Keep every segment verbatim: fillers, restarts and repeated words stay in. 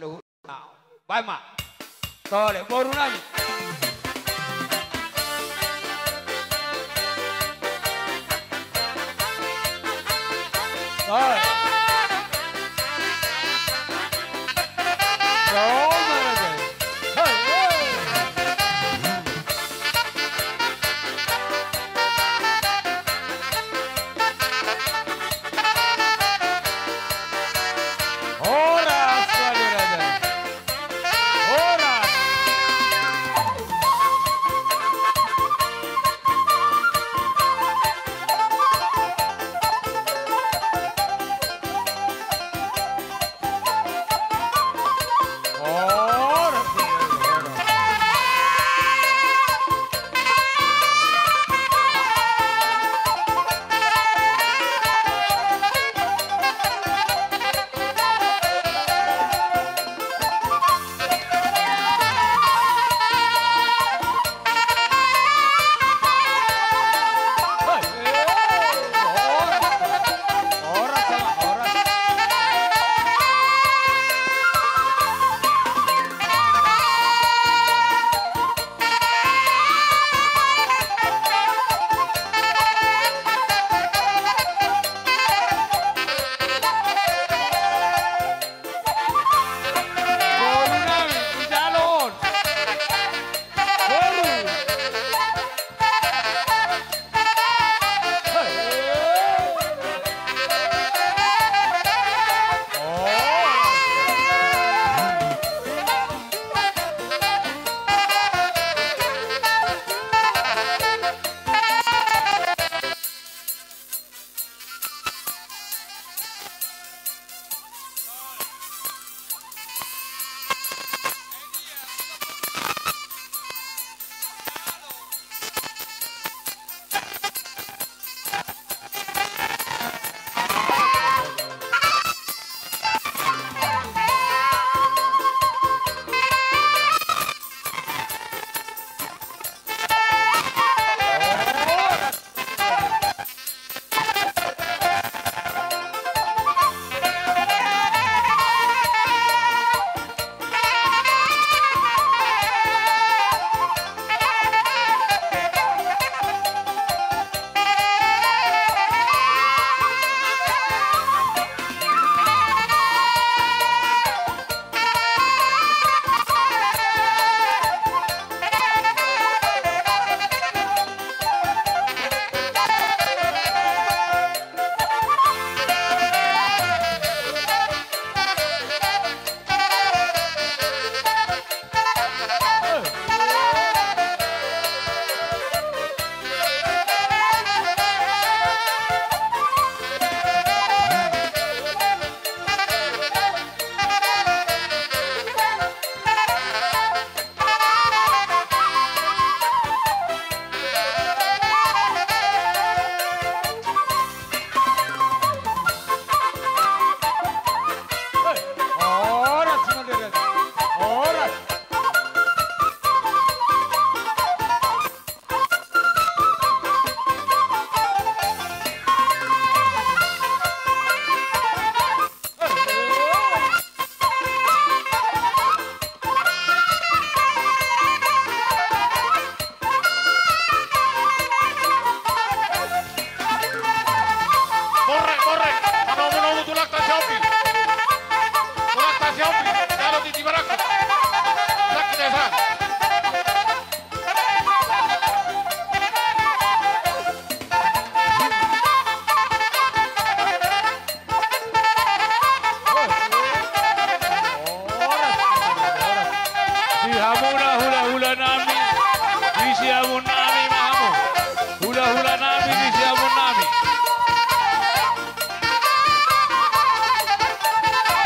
Baen ma. Tole, boru nami. Tole. Tole. Hei, hei. Horas, Raja. Horas. Borre, borre. Manomu-nomu tulangta si Opi. Tulangta si Opi. Jalo di, di barangku. Sakit ya, sa. Di hamuna hula-hula nami, di siamun nami ma hamu. Hula-hula nami, di siamun nami.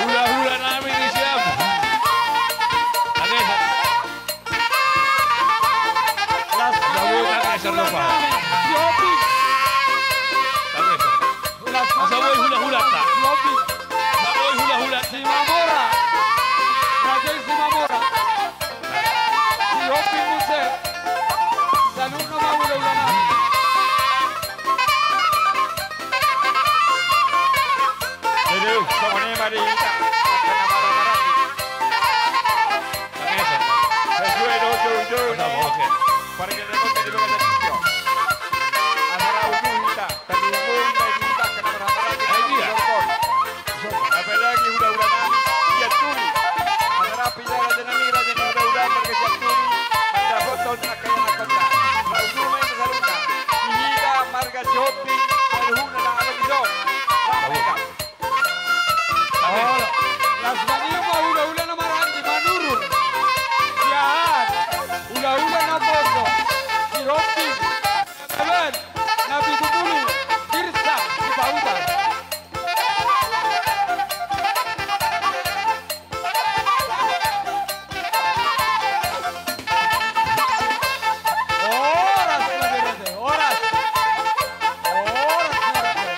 Hula-hula nami, di siamun. Ade, sa. Las, las, las, las, las, las, las. Las, las, las, las. Asa boi hula-hula ta. Las, las, las. Asa boi hula-hula. Simamora. Raja Simamora. Si Opi muse. Saluhutna ma hula-hula nami. Aduh, songon i ma di hita. Pargellengkonta di bagasan tingki on. Asa ra uju hita, tapi umum dari hita kena berharap. Ayo, iya. Apalagi hulahula nami Sianturi. Asa ra pida raja nami, raja ni hulahula marga Sianturi. Mandapothon angka ianakhonta. Ra uju ma i saluhutna. Di hita marga Sihombing, saluhutna na adong di son. Ra ma i. Las ma nian ma hulahula na marhandi manurun. Sian hulahula naposo Sihombing, Beben, Napitupulu, Sirsa, Sipautan. Horas ma berete, horas. Horas ma berete.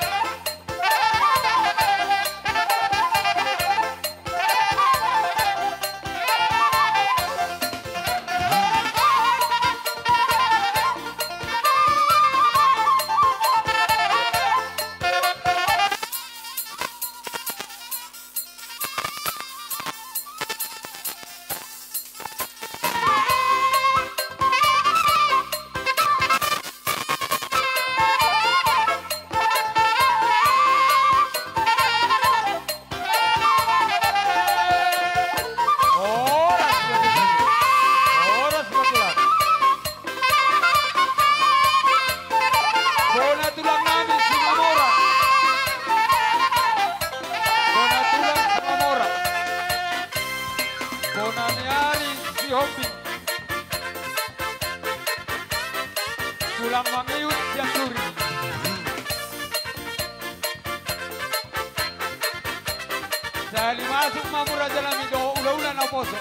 Horas ma tulang. Horas ma tulang. Bona tulang nami Simamora. Bona tulang Simamora. Bona ni ari Sihombing. Tulang mangihut Sianturi. Sahali masuk ma mura jala mi dohot hulahula naposo.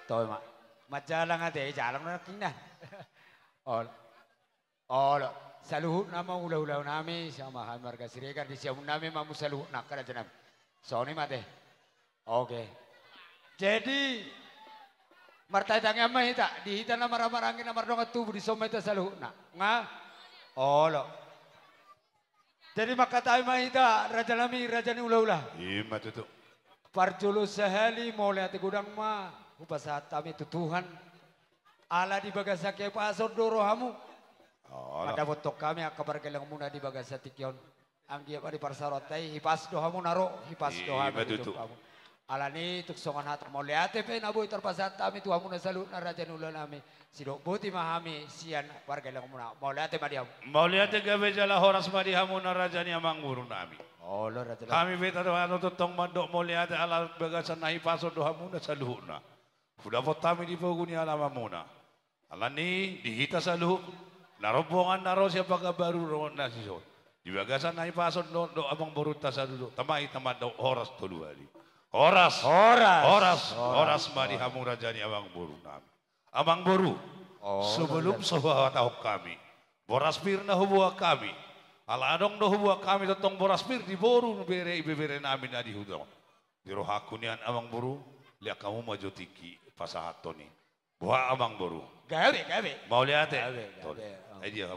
Toe ma. Manjalang ate, jalang na kina. Olo. Olo. Saluhutna ma hulahula nami, sian hami marga Siregar, di siamun nami ma hamu saluhutna, angka raja nami. Songon i ma ate. Oke. Jadi, martangiang ma hita, di hita na marhahamaranggi na mardongan tubu, dison ma hita saluhutna. Nga? Olo. Jadi mangkatai ma hita, raja nami, raja ni hulahula. I ma tutu. Parjolo sahali, mauliate godang ma hupasahat hami tu Tuhan. Ala di bagasan hahipason do rohamu. Olo. Mandapothon hami angka pargelengmuna di bagasan tingki on. Anggiat ma di parsaoranta i, hipas do hamu na ro, hipas do hami di jumpa hamu. I ma tutu. Alani i tung songon hata mauliate pe na boi tarpasahat hami tu hamuna saluhutna raja ni hulahula nami. Sidok boti ma hami sian pargelengmuna. Mauliate ma di hamu. Mauliate gabe jala horas ma di hamuna raja ni amangboru nami. Olo, raja. Hami pe tano tongtong mandok mauliate ala bagasan na hipason do hamuna saluhutna. Hudapot hami di pogu ni alamamuna. Alani i di hita saluhut, na rombongan na ro sian Pakanbaru dohot na dison. Di bagasan na hipason do, do amangborunta saluhut, tama hita mandok horas tolu hali. Horas. Horas. Horas. Horas. Horas ma di hamu raja ni amangboru nami. Amangboru, oh, sebelum so huhatahon hami, boras pir na huboan hami. Ala adong do huboan hami tongtong boras pir di boru, bere, ibebere nami na di huta on. Di rohangku nian amangboru, lean hamu ma jo tingki pasahathon i. Boha amangboru? Gabe, gabe. Mauliate. Gabe, gabe. Tole. Oh. Ai dia,